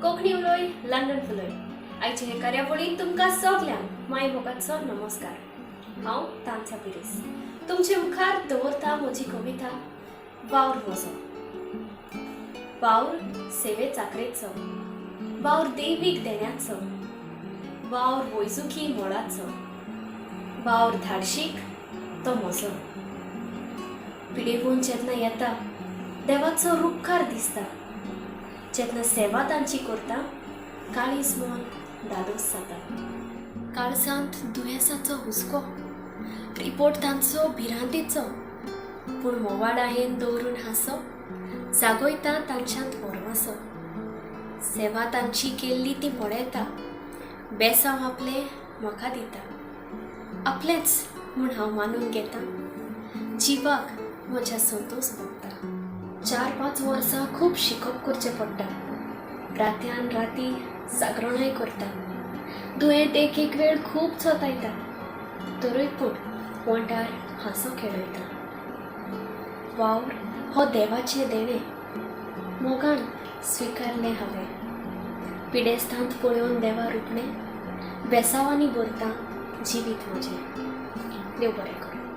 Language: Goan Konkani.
कोंकणी उलोय लंडन फुलय आयचे हे कार्यावळींत तुमकां सगल्यांक माय मोगाचो नमस्कार. हांव तांच्या पिरीस तुमचे मुखार दवरता म्हजी कविता वावर म्हजो. वावर सेवे चाकरेचो, वावर दैवीक देण्याचो, वावर वैजुकी मोडाचो, वावर धाडशीक तो म्हजो. पिडेवन जेन्ना येता देवाचो रुपकार दिसता, जेन्ना सेवा तांची करता काळीज मन धादोस जाता. काळजांत दुयेंसाचो हुस्को, रिपोर्ट तांचो भिरांतेचो, पूण मोवाळायेन दवरून हांसो जागयता तांच्यांत भरवंसो. सेवा तांची केल्ली ती पळयता, बेसांव आपलें म्हाका दिता, आपलेंच म्हूण हांव मानून घेता, जिवाक म्हज्या संतोस भोगता. 4-5 वर्सां खूब शिकप करचें पडटा, रात्यान राती जागरणूय करता, दुयेंत एक एक वेळ खूब चोतायता, तरूय पूण वोंठार हांसो खेळयता. वावर हो देवाचें देणें, मोगान स्विकारलें हांवें, पिडेस्तांत पळोवन देवा रुपणें, बेसांवांनी भरता जिवीत म्हजें. देव बरें करूं.